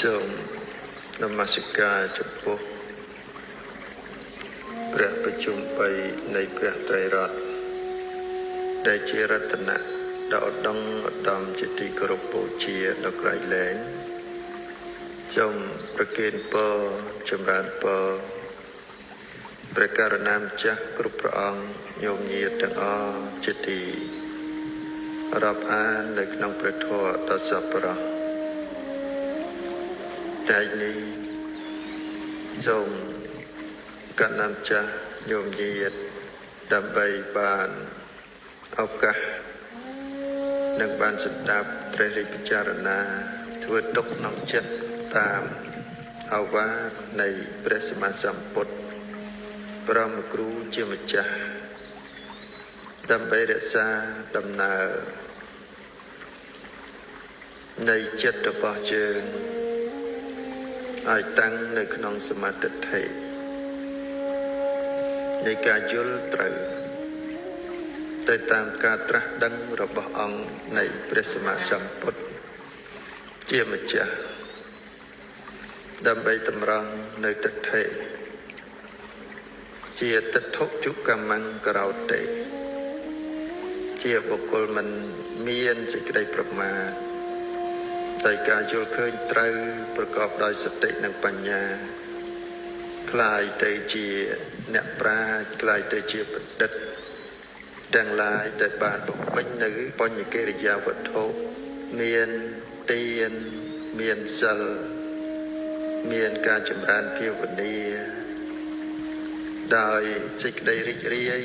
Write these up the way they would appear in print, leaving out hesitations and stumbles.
សូមនមស្ការចំពោះព្រះប្រជុំ3នៃព្រះត្រៃរតន៍ដែលជារតនៈដ៏ឧត្តមឧត្តមជាទីគោរពបូជាដ៏ក្រៃលែងសូមប្រគេនពរចម្រើនពរព្រះករុណាម្ចាស់គ្រប់ព្រះអង្គញោមញាតិទាំងអស់ជាទីរាប់អាននៅក្នុងព្រះធម៌ដ៏សប្បុរសតែនេះសូមកណ្ណាម្ចាស់ញោមញាតិដើម្បីបានឱកាសនិងបានស្ដាប់ត្រេះរិះពិចារណាធ្វើទុកក្នុងចិត្តតាមឱវាទនៃព្រះសម្មាសម្ពុទ្ធបរមគ្រូជាម្ចាស់ដើម្បីរក្សាដំណើរនៃចិត្តរបស់យើងឲ្យតាំងនៅក្នុងសមាធិនៃការយល់ត្រូវទៅតាមការត្រាស់ដឹងរបស់អង្គនៃព្រះសម្មាសម្ពុទ្ធជាម្ចាស់ដើម្បីតម្រង់នៅទិដ្ឋិជាទិដ្ឋុជកម្មੰករោតិជាបុគ្គលមិនមានសេចក្តីប្រមាទតែការយល់ឃើញត្រូវប្រកបដោយសតិនិងបញ្ញាក្លាយទៅជាអ្នកប្រាជ្ញក្លាយទៅជាបណ្ឌិតទាំងឡាយដែលបានបំពេញនៅបញ្ញកិរិយាវត្ថុមានទានមានសិលមានការចម្រើនភាវនាដោយសេចក្តីរីករាយ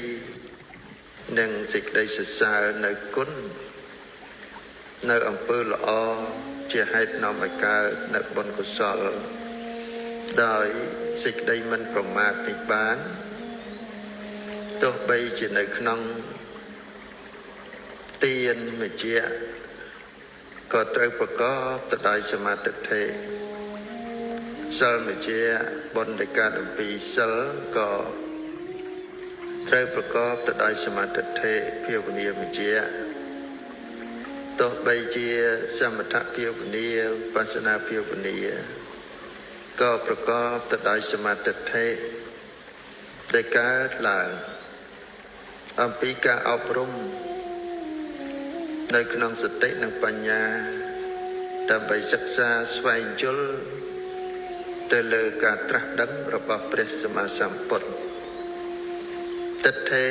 និងសេចក្តីសរសើរនៅគុណនៅអំពើល្អជាហេតុនាំឲ្យកើតនៅបុណ្យកុសលដោយសេចក្តីមិនប្រមាទនេះបានទោះបីជានៅក្នុងទានមជ្ឈៈក៏ត្រូវប្រកបទៅដោយសមាធិសិលមជ្ឈៈបុណ្យដែលកើតអំពីសិលក៏ត្រូវប្រកបទៅដោយសមាធិភាវនាមជ្ឈៈទោះបីជាសមថភាវនាវិបស្សនាភាវនាក៏ប្រកបទៅដោយសមាធិដែលកើតឡើងអំពីការអប់រំនៅក្នុងសតិនិងបញ្ញាដើម្បីសិក្សាស្វែងយល់ទៅលើការត្រាស់ដឹងរបស់ព្រះសម្មាសម្ពុទ្ធទិដ្ឋិ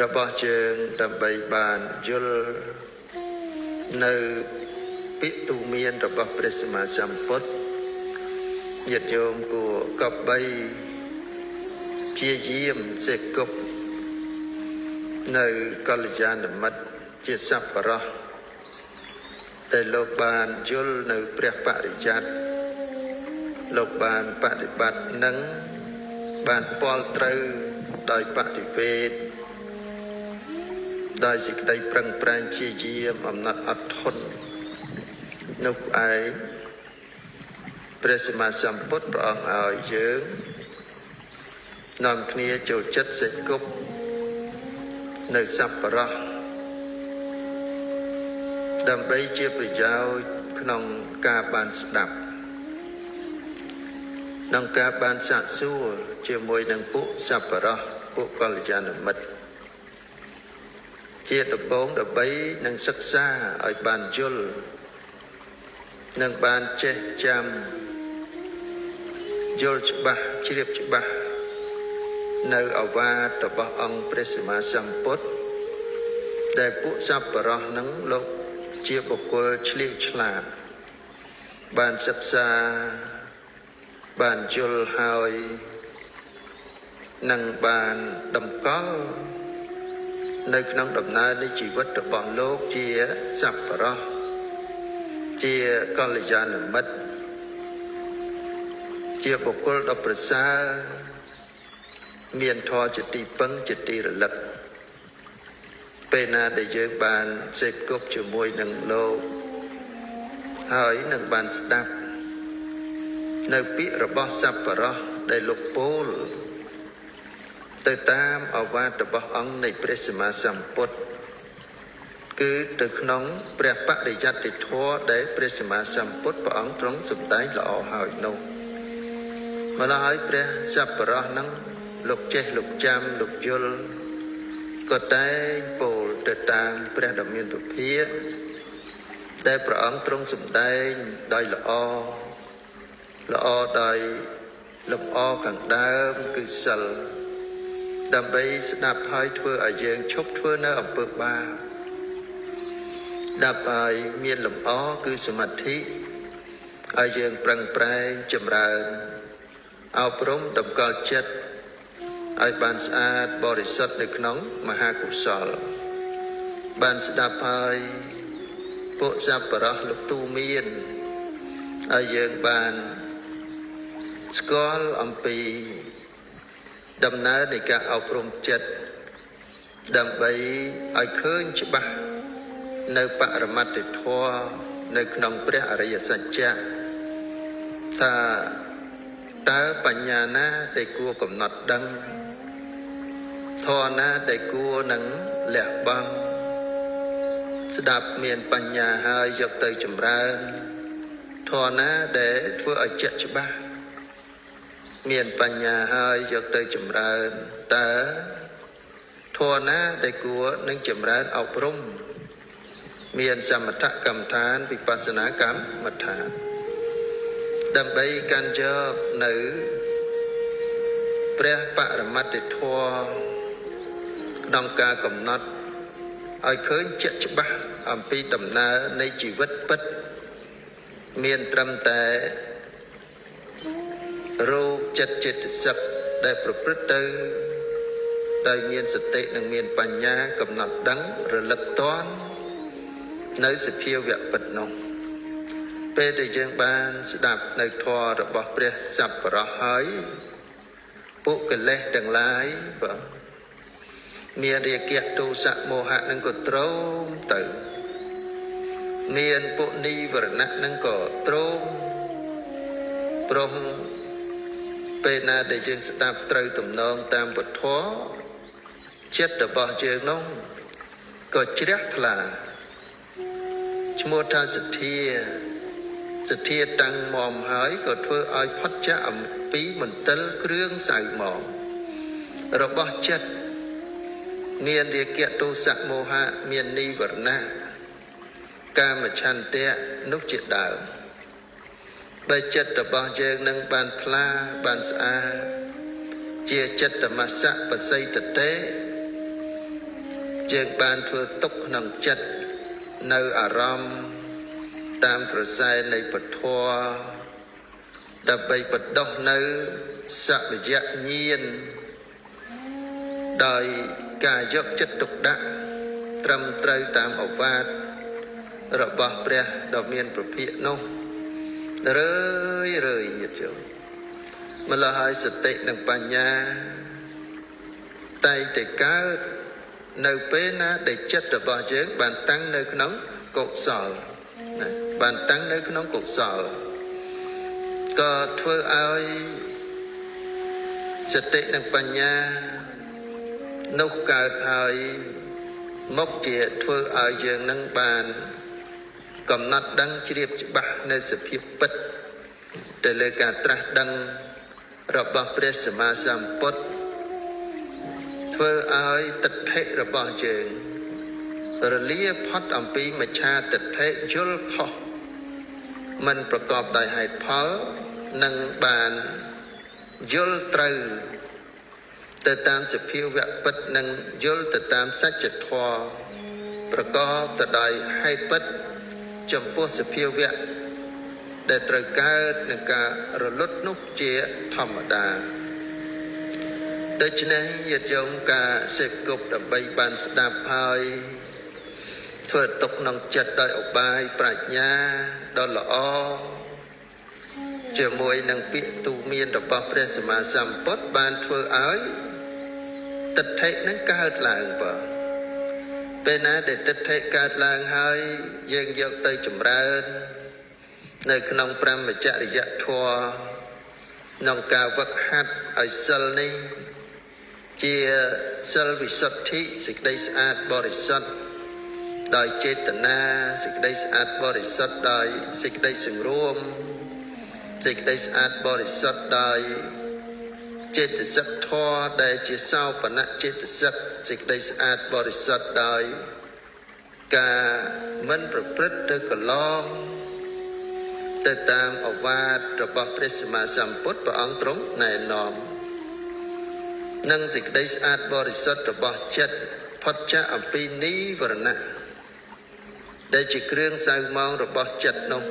របស់យើងដើម្បីបានយល់នៅពាក្យទូមានរបស់ព្រះសម្មាសម្ពុទ្ធញាតិញោមគួរកបីព្យាយាមសេពគប់នៅកល្យាណមិត្តជាសប្បុរសដែលលោកបានយល់នៅព្រះបរិយ័តលោកបានបដិបត្តិនិងបានពលត្រូវដោយបដិវេទដោយសេចក្តីប្រឹងប្រែងជាយាមអំណត់អត់ធន់នោះឯងព្រះសម្មាសម្ពុទ្ធព្រះអង្គឲ្យយើងនាំគ្នាចូលចិត្តសេពគប់នៅសប្បុរសដើម្បីជាប្រយោជន៍ក្នុងការបានស្ដាប់ក្នុងការបានសាកសួរជាមួយនឹងពួកសប្បុរសពួកកល្យាណមិត្តជាដំបូងដើម្បីនឹងសិក្សាឲ្យបានយល់និងបានចេះចាំយល់ច្បាស់ជ្រាបច្បាស់នៅឱវាទរបស់អង្គព្រះសម្មាសម្ពុទ្ធដែលពួកសប្បុរសនឹងលោកជាបុគ្គលឆ្លៀវឆ្លាតបានសិក្សាបានយល់ហើយនិងបានតម្កល់នៅក្នុងដំណើរនៃជីវិតរបស់លោកជាសប្បុរសជាកល្យាណមិត្តជាបុគ្គលដ៏ប្រសើរមានធម៌ជាទីពឹងជាទីរលឹកពេលណាដែលយើងបានសេពគប់ជាមួយនឹងលោកហើយនឹងបានស្ដាប់នៅពាក្យរបស់សប្បុរសដែលលោកពោលទៅតាមឱវាទរបស់អង្គនៃព្រះសម្មាសម្ពុទ្ធ គឺទៅក្នុងព្រះបរិយត្តិធម៌ដែលព្រះសម្មាសម្ពុទ្ធព្រះអង្គទ្រង់សម្ដែងល្អហើយនោះម្ល៉េះហើយព្រះសប្បុរសនឹងលោកចេះលោកចាំលោកយល់ក៏តែងពោលទៅតាមព្រះដ៏មានពភាដែលព្រះអង្គទ្រង់សម្ដែងដោយល្អល្អដោយលំអខាងដើមគឺសិលដើម្បីស្ដាប់ហើយធ្វើឲ្យយើងឈប់ធ្វើនៅអំពើបាបដល់ហើយមានលំអគឺសមាធិឲ្យយើងប្រឹងប្រែងចម្រើនអប់រំតម្កល់ចិត្តឲ្យបានស្អាតបរិសុទ្ធនៅក្នុងមហាកុសលបានស្ដាប់ហើយពួកសប្បុរសលោកទូមានឲ្យយើងបានស្គាល់អំពីដំណើរនៃការអប់រំចិត្តដើម្បីឲ្យឃើញច្បាស់នៅបរមត្តធម៌នៅក្នុងព្រះអរិយសច្ចៈថាតើបញ្ញាណាដែលគួរកំណត់ដឹងធម៌ណាដែលគួរនឹងលះបង់ស្ដាប់មានបញ្ញាហើយយកទៅចម្រើនធម៌ណាដែលធ្វើឲ្យជាក់ច្បាស់មានបញ្ញាហើយយកទៅចម្រើនតើធម៌ណាដែលគួរនឹងចម្រើនអប់រំមានសមថកម្មដ្ឋានវិបស្សនាកម្មដ្ឋានដើម្បីកាន់យកនៅព្រះបរមត្តធម៌ក្នុងការកំណត់ឲ្យឃើញជាក់ច្បាស់អំពីដំណើរនៃជីវិតពិតមានត្រឹមតែរូបចិត្តចេតសិកដែលប្រព្រឹត្តទៅដោយមានសតិនិងមានបញ្ញាកំណត់ដឹងរលឹកទាន់នៅសភាវៈពិតនោះពេលដែលយើងបានស្ដាប់នៅធម៌របស់ព្រះសប្បុរសហើយពួកកិលេសទាំងឡាយបាទមានរាគៈទោសៈមោហៈនឹងក៏ទ្រាំទៅមានពួកនិវរណៈនឹងក៏ទ្រាំព្រោះពេលណាដែលយើងស្ដាប់ត្រូវទំនងតាមពធចិត្តរបស់យើងនោះក៏ជ្រះថ្លាឈ្មោះថាសទ្ធាសទ្ធាតាំងមមហើយក៏ធ្វើឲ្យផុតចាកអំពីមន្ទិលគ្រឿងសៅមងរបស់ចិត្តមានរាគៈទោសៈមោហៈមាននិវរណៈកាមឆន្ទៈនោះជាដើមបើចិត្តរបស់យើងនឹងបានថ្លាបានស្អាតជាចិត្តមសៈបសិតតេយើងបានធ្វើទុកក្នុងចិត្តនៅអារម្មណ៍តាមក្រសែនៃពធដើម្បីបណ្ដុះនៅសមយញ្ញាណដោយការយកចិត្តទុកដាក់ត្រឹមត្រូវតាមឱវាទរបស់ព្រះដ៏មានព្រះភិក្ខនោះរឿយរឿយញាតិញោមម្ល៉េះហើយសតិនិងបញ្ញាតែងតែកើតនៅពេលណាដែលចិត្តរបស់យើងបានតាំងនៅក្នុងកុសលណាបានតាំងនៅក្នុងកុសលក៏ធ្វើឲ្យសតិនិងបញ្ញានោះកើតហើយមកជាធ្វើឲ្យយើងនឹងបានកំណត់ដឹងជ្រាបច្បាស់នៅសភាពពិតទៅលើការត្រាស់ដឹងរបស់ព្រះសម្មាសម្ពុទ្ធធ្វើឲ្យទិដ្ឋិរបស់យើងរលាផុតអំពីមច្ឆាទិដ្ឋិយល់ខុសមិនប្រកបដោយហេតុផលនិងបានយល់ត្រូវទៅតាមសភាវៈពិតនិងយល់ទៅតាមសច្ចធម៌ប្រកបទៅដោយហេតុពិតចំពោះសភាវៈដែលត្រូវកើតនឹងការរលត់នោះជាធម្មតាដូច្នេះញាតិញោមការសេពគប់ដើម្បីបានស្ដាប់ហើយធ្វើទុកក្នុងចិត្តដោយឧបាយប្រាជ្ញាដ៏ល្អជាមួយនឹងពាក្យទូមានរបស់ព្រះសម្មាសម្ពុទ្ធបានធ្វើឲ្យទិដ្ឋិនឹងកើតឡើងបើពេលណាដែលទិដ្ឋិកើតឡើងហើយយើងយកទៅចម្រើននៅក្នុងព្រហ្មចរិយធម៌ក្នុងការវឹកហាត់ឲ្យសិលនេះជាសិលវិសុទ្ធិសេចក្តីស្អាតបរិសុទ្ធ ដោយចេតនាសេចក្តីស្អាតបរិសុទ្ធដោយសេចក្តីសង្រួមសេចក្តីស្អាតបរិសុទ្ធដោយចេតសិកធម៌ដែលជាសោបនៈចេតសិកសេចក្តីស្អាតបរិសុទ្ធដោយការមិនប្រព្រឹត្តទៅកន្លងទៅតាមឱវាទរបស់ព្រះសម្មាសម្ពុទ្ធព្រះអង្គទ្រង់ណែនាំនិងសេចក្តីស្អាតបរិសុទ្ធរបស់ចិត្តផុតចាកអំពីនិវរណៈដែលជាគ្រឿងសៅមងរបស់ចិត្តនោះ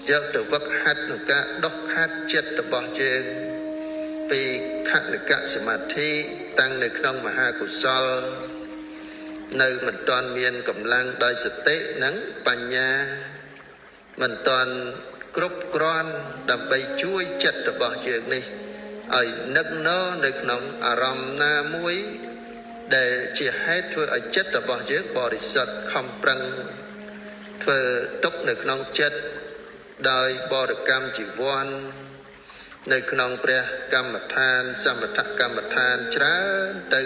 យកទៅវឹកហាត់ក្នុងការដោះខាត់ចិត្តរបស់យើងពីខនិកសមាធិតាំងនៅក្នុងមហាកុសលនៅមិនទាន់មានកម្លាំងដោយសតិនិងបញ្ញាមិនទាន់គ្រប់គ្រាន់ដើម្បីជួយចិត្តរបស់យើងនេះឲ្យនឹកនៅក្នុងអារម្មណ៍ណាមួយដែលជាហេតុធ្វើឲ្យចិត្តរបស់យើងបរិសុទ្ធខំប្រឹងធ្វើទុកនៅក្នុងចិត្តដោយបរិកម្មជីវ័ននៅក្នុងព្រះកម្មដ្ឋានសមថកម្មដ្ឋានច្រើនទៅ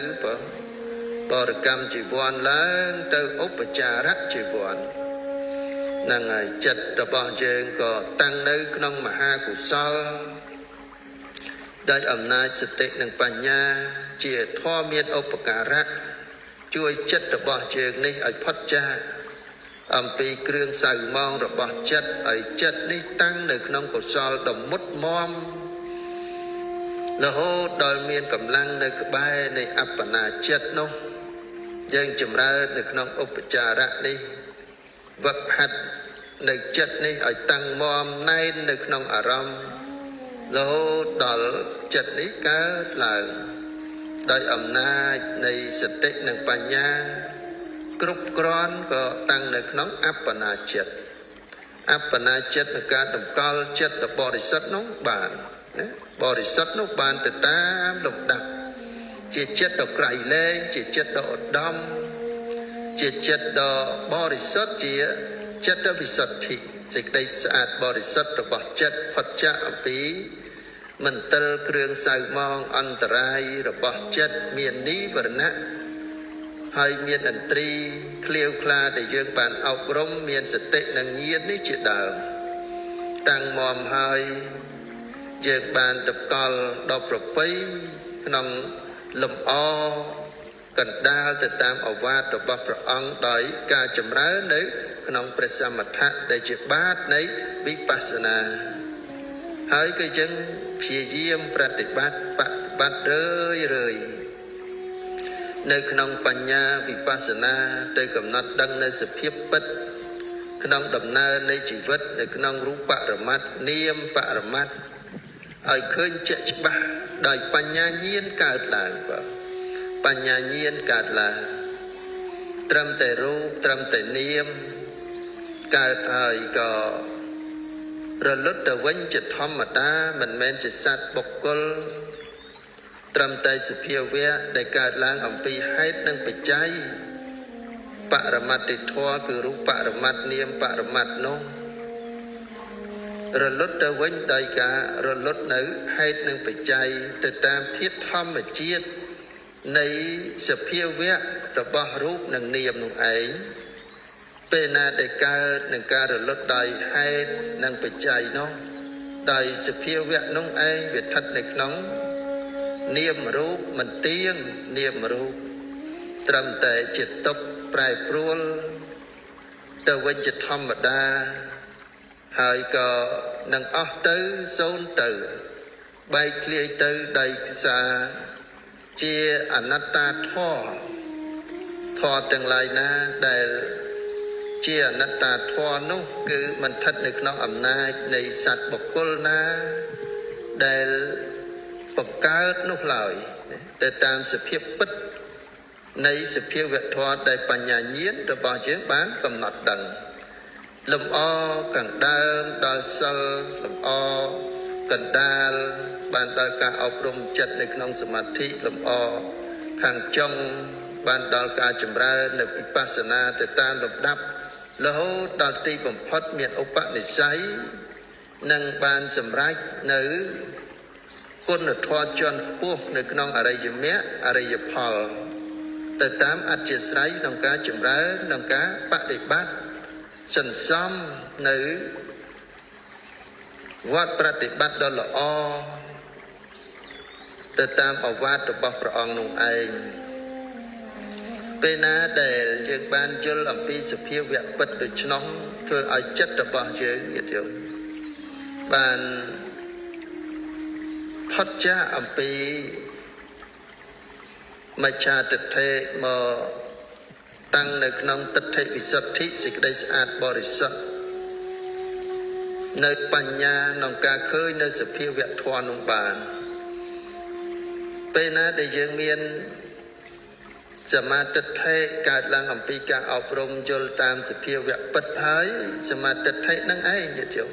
បរិកម្មជីវ័នឡើងទៅឧបចារជីវ័ននឹងហើយចិត្តរបស់យើងក៏តាំងនៅក្នុងមហាកុសលដោយអំណាចសតិនិងបញ្ញាជាធម៌មានឧបការៈជួយចិត្តរបស់យើងនេះឲ្យផុតចាកអំពីគ្រឿងសៅមងរបស់ចិត្តឲ្យចិត្តនេះតាំងនៅក្នុងកុសលដ៏មុតមមរហូតដល់មានកម្លាំងនៅក្បែរនៃអបណាចិត្តនោះយើងចម្រើននៅក្នុងឧបចារៈនេះវឹកហាត់នៅចិត្តនេះឲ្យតាំងមមណែននៅក្នុងអារម្មណ៍រហូតដល់ចិត្តនេះកើតឡើងដោយអំណាចនៃសតិនិងបញ្ញាគ្រប់គ្រាន់ក៏តាំងនៅក្នុងអបណាចិត្តអបណាចិត្តនៃការតម្កល់ចិត្តដ៏បរិសុទ្ធនោះបានណាបរិសុទ្ធនោះបានទៅតាមលំដាប់ជាចិត្តដ៏ក្រៃលែងជាចិត្តដ៏ឧត្តមជាចិត្តដ៏បរិសុទ្ធជាចិត្តវិសុទ្ធិសេចក្តីស្អាតបរិសុទ្ធរបស់ចិត្តផុតចាកអំពីមន្ទិលគ្រឿងសៅមងអន្តរាយរបស់ចិត្តមាននិវរណៈហើយមានឥន្ទ្រីក្លៀវក្លាដែលយើងបានអប់រំមានសតិនិងញាណនេះជាដើមតាំងមមហើយយើងបានតម្កល់ដល់ប្រពៃក្នុងលំអកណ្ដាលទៅតាមឱវាទរបស់ព្រះអង្គដោយការចម្រើននៅក្នុងព្រះសមថៈដែលជាបាតនៃវិបស្សនាហើយក៏យើងព្យាយាមប្រតិបត្តិបតិបត្តិរឿយៗនៅក្នុងបញ្ញាវិបស្សនាទៅកំណត់ដឹងនៅសភាពពិតក្នុងដំណើរនៃជីវិតនៅក្នុងរូបបរមត្តនាមបរមត្តឲ្យឃើញជាក់ច្បាស់ដោយបញ្ញាញាណកើតឡើងបាទបញ្ញាញាណកើតឡើងត្រឹមតែរូបត្រឹមតែនាមកើតហើយក៏រលត់ទៅវិញជាធម្មតាមិនមែនជាសត្វបុគ្គលត្រឹមតែសភាវៈដែលកើតឡើងអំពីហេតុនិងបច្ច័យបរមត្តធម៌គឺរូបបរមត្តនាមបរមត្តនោះរលត់ទៅវិញដោយការរលត់នៅហេតុនិងបច្ច័យទៅតាមធាតុធម្មជាតិនៃសភាវៈរបស់រូបនិងនាមនោះឯងពេលណាដែលកើតនឹងការរលត់ដោយហេតុនិងបច្ច័យនោះដោយសភាវៈនោះឯងវាស្ថិតនៅក្នុងនាមរូបមិនទៀងនាមរូបត្រឹមតែជាទុក្ខប្រែប្រួលទៅវិញជាធម្មតាហើយក៏នឹងអស់ទៅសូន្យទៅបែកធ្លាយទៅដោយខ្សាជាអនត្តាធម៌ធម៌ទាំងឡាយណាដែលជាអនត្តាធម៌នោះគឺមិនស្ថិតនៅក្នុងអំណាចនៃសត្វបុគ្គលណាដែលបង្កើតនោះឡើយទៅតាមសភាពពិតនៃសភាវធម៌ដែលបញ្ញាញាណរបស់យើងបានកំណត់ដឹងលំអកណ្ដើមដល់សិលលំអកណ្ដាលបានដល់ការអប់រំចិត្តនៅក្នុងសមាធិលំអខាងចុងបានដល់ការចម្រើននៅវិបស្សនាទៅតាមលំដាប់រហូតដល់ទីបំផុតមានឧបនិស្ស័យនិងបានសម្រេចនៅគុណធម៌ជាន់ខ្ពស់នៅក្នុងអរិយមគ្គអរិយផល ទៅតាមអធិស្រ័យក្នុងការចម្រើនក្នុងការបដិបត្តិសន្សំនៅវត្តប្រតិបត្តិដ៏ល្អទៅតាមឱវាទរបស់ព្រះអង្គនោះឯងពេលណាដែលយើងបានយល់អំពីសភាវៈពិតដូច្នោះធ្វើឲ្យចិត្តរបស់យើងញាតិញោមបានផុតចាកអំពីមច្ឆាទិដ្ឋិមកតាំងនៅក្នុងទិដ្ឋិវិសុទ្ធិសេចក្តីស្អាតបរិសុទ្ធនៅបញ្ញាក្នុងការឃើញនៅសភាវៈធម៌នោះបានពេលណាដែលយើងមានសមាទិដ្ឋិកើតឡើងអំពីការអប់រំយល់តាមសភាវៈពិតហើយសមាទិដ្ឋិនឹងឯងញាតិញោម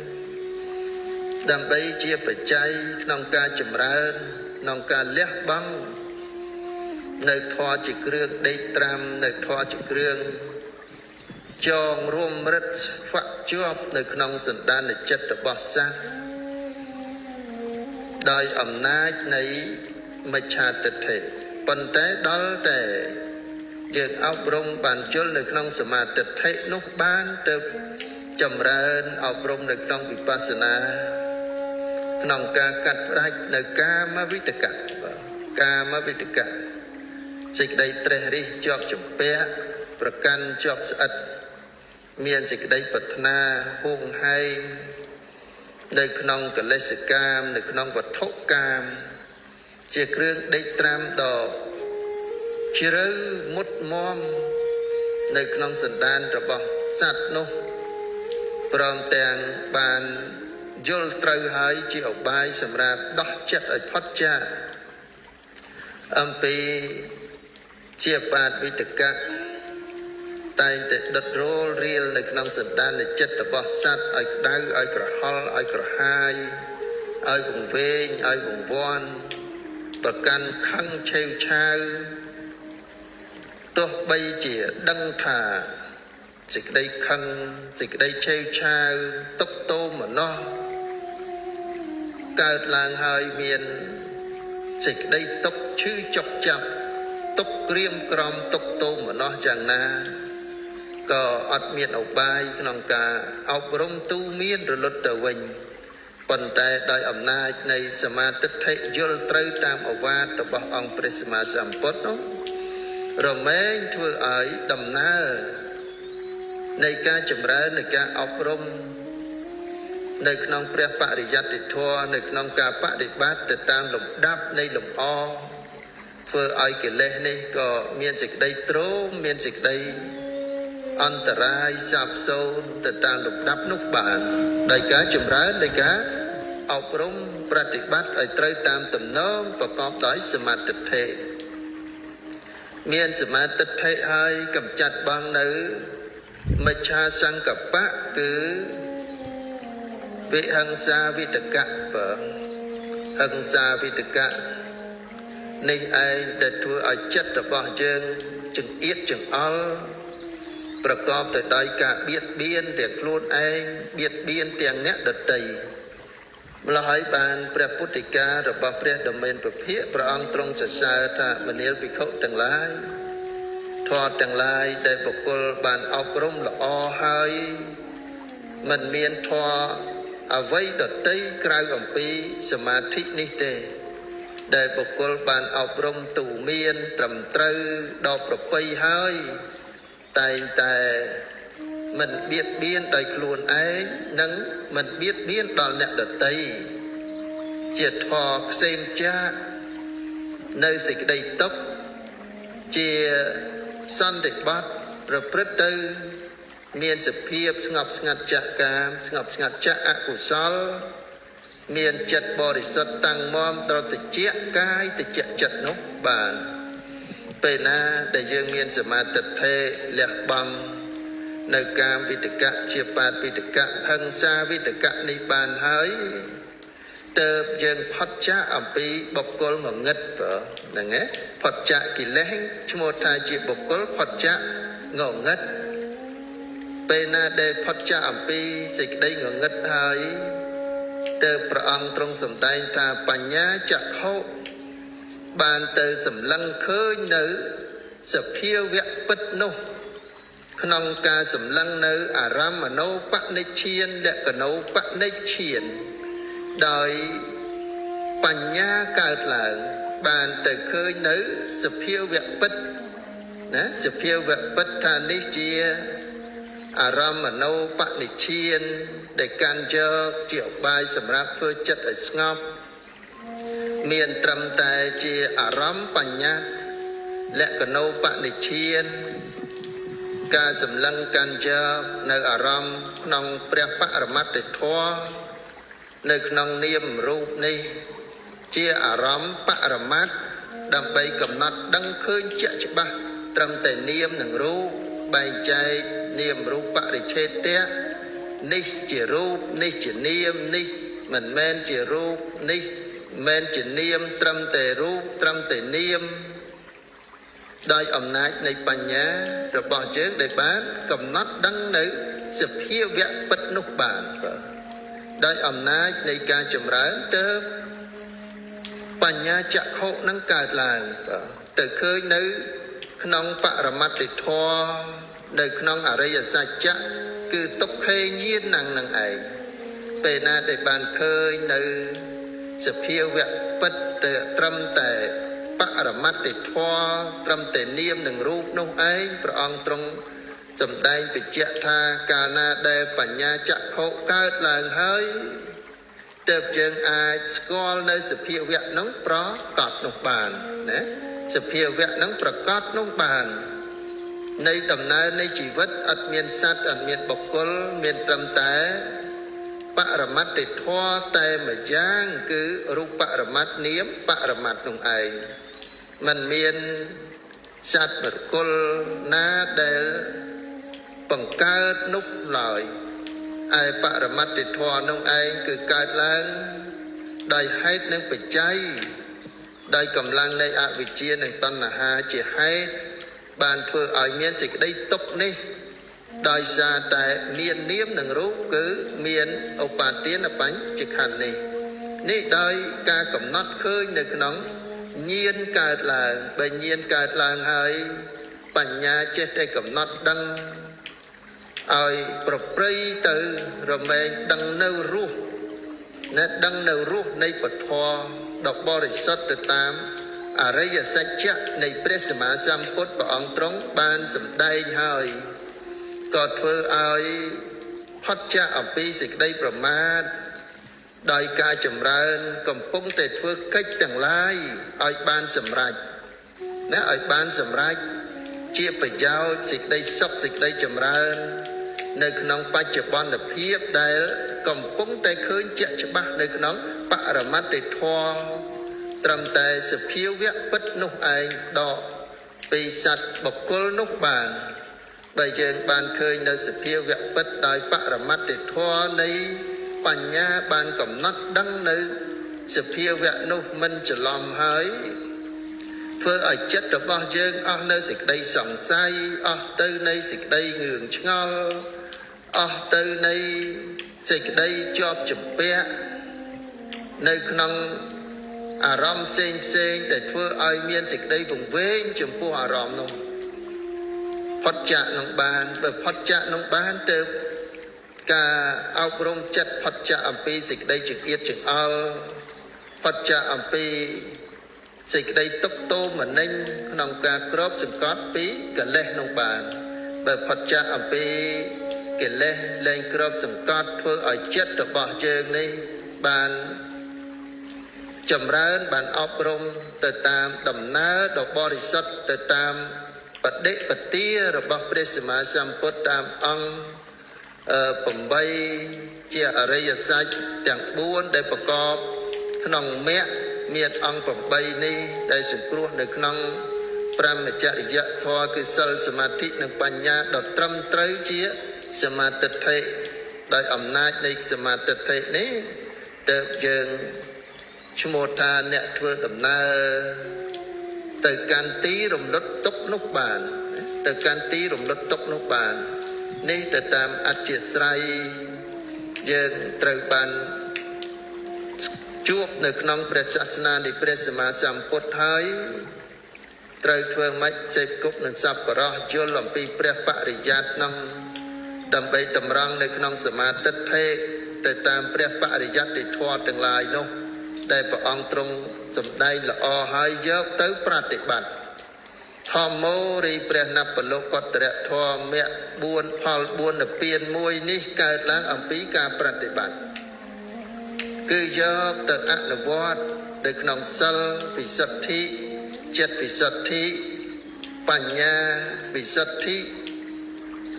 ដើម្បីជាបច្ច័យក្នុងការចម្រើនក្នុងការលះបង់នៅធម៌ជាគ្រឿងដេកត្រាំនៅធម៌ជាគ្រឿងចងរួមរិទ្ធស្វាក់ជាប់នៅក្នុងសន្តានចិត្តរបស់សត្វដោយអំណាចនៃមច្ឆាទិដ្ឋិប៉ុន្តែដល់តែយើងអប់រំបានយល់នៅក្នុងសមាទិដ្ឋិនោះបានទៅចម្រើនអប់រំនៅក្នុងវិបស្សនាក្នុងការកាត់ផ្ដាច់នៅកាមវិតកៈកាមវិតកៈសេចក្តីត្រេះរិះជាប់ជំពាក់ប្រកាន់ជាប់ស្អិតមានសេចក្តីប្រាថ្នាហួងហែងនៅក្នុងកិលេសកាមនៅក្នុងវត្ថុកាមជាគ្រឿងដេកត្រាំដ៏ជ្រៅមុតមមនៅក្នុងសន្តានរបស់សត្វនោះព្រមទាំងបានយល់ត្រូវហើយជាឧបាយសម្រាប់ដោះចិត្តឲ្យផុតចាកអំពីជាបាតវិតកៈតែងតែដុតរោលរៀលនៅក្នុងសន្តានចិត្តរបស់សត្វឲ្យក្តៅឲ្យក្រហល់ឲ្យក្រហាយឲ្យវង្វេងឲ្យវង្វាន់ប្រកាន់ខឹងឆេវឆាវទោះបីជាដឹងថាសេចក្តីខឹងសេចក្តីឆេវឆាវទុក្ខទោមនស្សកើតឡើងហើយមានសេចក្តីទុក្ខឈឺចុកចាប់ទុក្ខក្រៀមក្រំទុក្ខទោមនស្សយ៉ាងណាក៏អត់មានឧបាយក្នុងការអប់រំទូមានរលត់ទៅវិញប៉ុន្តែដោយអំណាចនៃសមាទិដ្ឋិយល់ត្រូវតាមឱវាទរបស់អង្គព្រះសម្មាសម្ពុទ្ធនោះរមែងធ្វើឲ្យដំណើរនៃការចម្រើននៃការអប់រំនៅក្នុងព្រះបរិយត្តិធម៌នៅក្នុងការបដិបត្តិទៅតាមលំដាប់នៃលំអធ្វើឲ្យកិលេសនេះក៏មានសេចក្តីទ្រោមមានសេចក្តីអន្តរាយសាបសូន្យទៅតាមលំដាប់នោះបានដោយការចម្រើនដោយការអប់រំប្រតិបត្តិឲ្យត្រូវតាមទំនងប្រកបដោយសមាទិដ្ឋិមានសមាទិដ្ឋិហើយកម្ចាត់បងនៅមច្ឆាសង្កបៈគឺវិហិង្សាវិតកៈបើហិង្សាវិតកៈនេះឯងដែលធ្វើឲ្យចិត្តរបស់យើងចង្អៀតចង្អល់ប្រកបទៅដោយការបៀតបៀនទាំងខ្លួនឯងបៀតបៀនទាំងអ្នកដទៃម្ល៉េះហើយបានព្រះពុទ្ធិការបស់ព្រះដ៏មានព្រះភិក្ខព្រះអង្គទ្រង់សរសើរថាមនាលភិក្ខុទាំងឡាយធម៌ទាំងឡាយដែលបុគ្គលបានអប់រំល្អហើយមិនមានធម៌អ្វីដទៃក្រៅអំពីសមាធិនេះទេដែលបុគ្គលបានអប់រំទូមានត្រឹមត្រូវដល់ប្រពៃហើយតែងតែមិនបៀតបៀនដោយខ្លួនឯងនិងមិនបៀតបៀនដល់អ្នកដទៃជាធម៌ផ្សេងចាកនៅសេចក្តីទុក្ខជាសន្តិបត្តិប្រព្រឹត្តទៅមានសភាពស្ងប់ស្ងាត់ចាកកាមស្ងប់ស្ងាត់ចាកអកុសលមានចិត្តបរិសុទ្ធតាំងមាំដល់តិចកាយតិចចិត្តនោះបានពេលណាដែលយើងមានសមាទិដ្ឋិលះបង់នៅកាមវិតកៈជាបាតវិតកៈហិង្សាវិតកៈនេះបានហើយ ទើបយើងផុតចាកអំពីបុគ្គលងងឹតបើហ្នឹងឯងផុតចាកកិលេសឈ្មោះថាជាបុគ្គលផុតចាកងងឹតពេលណាដែលផុតចាកអំពីសេចក្តីងងឹតហើយទើបព្រះអង្គទ្រង់សម្ដែងថាបញ្ញាចក្ខុបានទៅសម្លឹងឃើញនៅ សភាវៈពិតនោះក្នុងការសម្លឹងនៅអារម្មណោបនិច្ឆានលក្ខណោបនិច្ឆានដោយបញ្ញាកើតឡើងបានទៅឃើញនៅសភាវៈពិតណាសភាវៈពិតថានេះជាអារម្មណោបនិច្ឆានដែលកាន់យកជាឧបាយសម្រាប់ធ្វើចិត្តឲ្យស្ងប់មានត្រឹមតែជាអារម្មណ៍បញ្ញត្តិលក្ខណោបនិច្ឆានការសម្លឹងកាន់យកនៅអារម្មណ៍ក្នុងព្រះបរមត្តធម៌នៅក្នុងនាមរូបនេះជាអារម្មណ៍បរមត្តដើម្បីកំណត់ដឹងឃើញជាក់ច្បាស់ត្រឹមតែនាមនិងរូបបែងចែកនាមរូបបរិច្ឆេទៈនេះជារូបនេះជានាមនេះមិនមែនជារូបនេះមិនជានាមត្រឹមតែរូបត្រឹមតែនាមដោយអំណាចនៃបញ្ញារបស់យើងដែលបានកំណត់ដឹងនៅសភាវៈពិតនោះបានដោយអំណាចនៃការចម្រើនទៅបញ្ញាចក្ខុនឹងកើតឡើងទៅឃើញនៅក្នុងបរមត្តធម៌នៅក្នុងអរិយសច្ចៈគឺទុក្ខេញាណនឹងឯងពេលណាដែលបានឃើញនៅសភាវៈពិតទៅត្រឹមតែបរមត្តធម៌ត្រឹមតែនាមនិងរូបនោះឯងព្រះអង្គទ្រង់សម្ដែងបញ្ជាក់ថាកាលណាដែលបញ្ញាចក្ខុកើតឡើងហើយទើបយើងអាចស្គាល់នៅសភាវៈនោះប្រកបនោះបានណាសភាវៈនឹងប្រកបនោះបាននៃដំណើរនៃជីវិតអត់មានសត្វអត់មានបុគ្គលមានត្រឹមតែបរមត្តធម៌តែម្យ៉ាងគឺរូបបរមត្តនាមបរមត្តនោះឯងមិនមានសត្វបុគ្គលណាដែលបង្កើតនោះឡើយឯបរមត្តធម៌នោះឯងគឺកើតឡើងដោយហេតុនិងបច្ច័យដោយកម្លាំងនៃអវិជ្ជានិងតណ្ហាជាហេតុបានធ្វើឲ្យមានសេចក្តីទុក្ខនេះដោយសារតែមាននាមនិងរូបគឺមានឧបាទានបញ្ចខន្ធនេះនេះដោយការកំណត់ឃើញនៅក្នុងញាណកើតឡើងបើញាណកើតឡើងហើយបញ្ញាចេះតែកំណត់ដឹងឲ្យប្រព្រៃទៅរមែងដឹងនៅរសណាដឹងនៅរសនៃពធដ៏បរិសុទ្ធទៅតាមអរិយសច្ចៈនៃព្រះសម្មាសម្ពុទ្ធព្រះអង្គទ្រង់បានសម្ដែងហើយក៏ធ្វើឲ្យផុតចាកអំពីសេចក្តីប្រមាទដោយការចម្រើនកំពុងតែធ្វើកិច្ចទាំងឡាយឲ្យបានសម្រេចណាឲ្យបានសម្រេចជាប្រយោជន៍សេចក្តីសុខសេចក្តីចម្រើននៅក្នុងបច្ចុប្បន្នភាពដែលកំពុងតែឃើញជាក់ច្បាស់នៅក្នុងបរមត្តធម៌ត្រឹមតែសភាវៈពិតនោះឯងដកពីសត្វបុគ្គលនោះបានបើយើងបានឃើញនៅសភាវៈពិតដោយបរមត្តធម៌នៃបញ្ញាបានកំណត់ដឹងនៅសភាវៈនោះមិនច្រឡំហើយធ្វើឲ្យចិត្តរបស់យើងអស់នៅសេចក្តីសង្ស័យអស់ទៅនៃសេចក្តីងឿងឆ្ងល់អស់ទៅនៃសេចក្តីជាប់ជំពាក់នៅក្នុងអារម្មណ៍ផ្សេងផ្សេងដែលធ្វើឲ្យមានសេចក្តីវង្វេងចំពោះអារម្មណ៍នោះផុតចាកនឹងបានបើផុតចាកនឹងបានទៅការអប់រំចិត្តផុតចាកអំពីសេចក្តីចង្អៀតចង្អល់ផុតចាកអំពីសេចក្តីទុក្ខទោមនិញក្នុងការគ្របសង្កត់ពីកិលេសនោះបានបើផុតចាកអំពីកិលេសលែងគ្របសង្កត់ធ្វើឲ្យចិត្តរបស់យើងនេះបានចម្រើនបានអប់រំទៅតាមដំណើរដ៏បរិសុទ្ធទៅតាមបដិបទារបស់ព្រះសម្មាសម្ពុទ្ធតាមអង្គ8ជាអរិយសច្ចទាំង4ដែលប្រកបក្នុងមគ្គមានអង្គ8នេះដែលសង្គ្រោះនៅក្នុងព្រហ្មចរិយធម៌គឺសិលសមាធិនិងបញ្ញាដ៏ត្រឹមត្រូវជាសមាទិដ្ឋិដោយអំណាចនៃសមាទិដ្ឋិនេះទើបយើងឈ្មោះថាអ្នកធ្វើដំណើរទៅកាន់ទីរំលត់ទុក្ខនោះបានទៅកាន់ទីរំលត់ទុក្ខនោះបាននេះទៅតាមអធិស្ស្រ័យយើងត្រូវបានជួបនៅក្នុងព្រះសាសនានៃព្រះសម្មាសម្ពុទ្ធហើយ ត្រូវធ្វើម៉េចសេពគប់នឹងសប្បុរស យល់អំពីព្រះបរិយ័តនឹង ដើម្បីតម្រង់នៅក្នុងសមាទិដ្ឋិទៅតាមព្រះបរិយត្តិធម៌ទាំងឡាយនោះ ដែលព្រះអង្គទ្រង់សម្ដែងល្អ ហើយយកទៅប្រតិបត្តិ។ ធម្មោរីព្រះនបលោកតរធម៌មគ្គ4ផល4និព្វានមួយនេះ កើតឡើងអំពីការប្រតិបត្តិ គឺយកទៅអនុវត្តនៅក្នុងសិលពិសុទ្ធិ ចិត្តពិសុទ្ធិ បញ្ញាពិសុទ្ធិ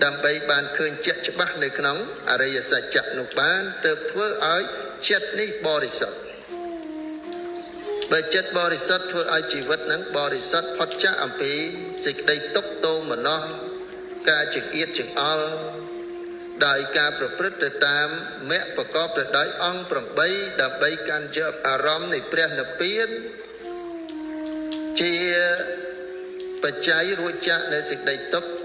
ដើម្បីបានឃើញជាក់ច្បាស់នៅក្នុងអរិយសច្ចៈនោះបាន ទើបធ្វើឲ្យចិត្តនេះបរិសុទ្ធ។ បើចិត្តបរិសុទ្ធ ធ្វើឲ្យជីវិតនឹងបរិសុទ្ធ ផុតចាកអំពីសេចក្តីទុក្ខទោមនស្ស ការចង្អៀតចង្អល់ ដោយការប្រព្រឹត្តទៅតាមមគ្គប្រកបទៅដោយអង្គ8 ដើម្បីកាន់យកអារម្មណ៍នៃព្រះនិព្វានជាបច្ច័យរួចចាកនៅសេចក្តីទុក្ខ។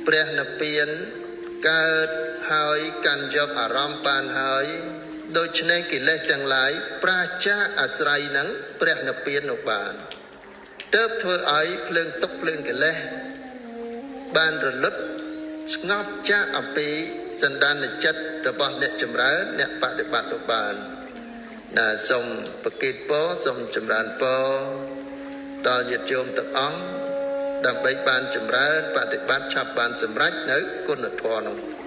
ព្រះនិព្វានកើតហើយ កាន់យកអារម្មណ៍បានហើយ ដូច្នេះកិលេសទាំងឡាយប្រាចាកអាស្រ័យនឹងព្រះនិព្វាននោះបាន ទើបធ្វើឲ្យភ្លើងទុក្ខភ្លើងកិលេសបានរលត់ស្ងប់ចាកអំពីសន្តានចិត្តរបស់អ្នកចម្រើនអ្នកបដិបត្តិនោះបានណា។ សូមប្រគេតពរ សូមចម្រើនពរដល់ញាតិញោមទាំងអង្គ ដើម្បីបានចម្រើនបដិបត្តិ ឆាប់បានសម្រេចនៅគុណធម៌នោះ។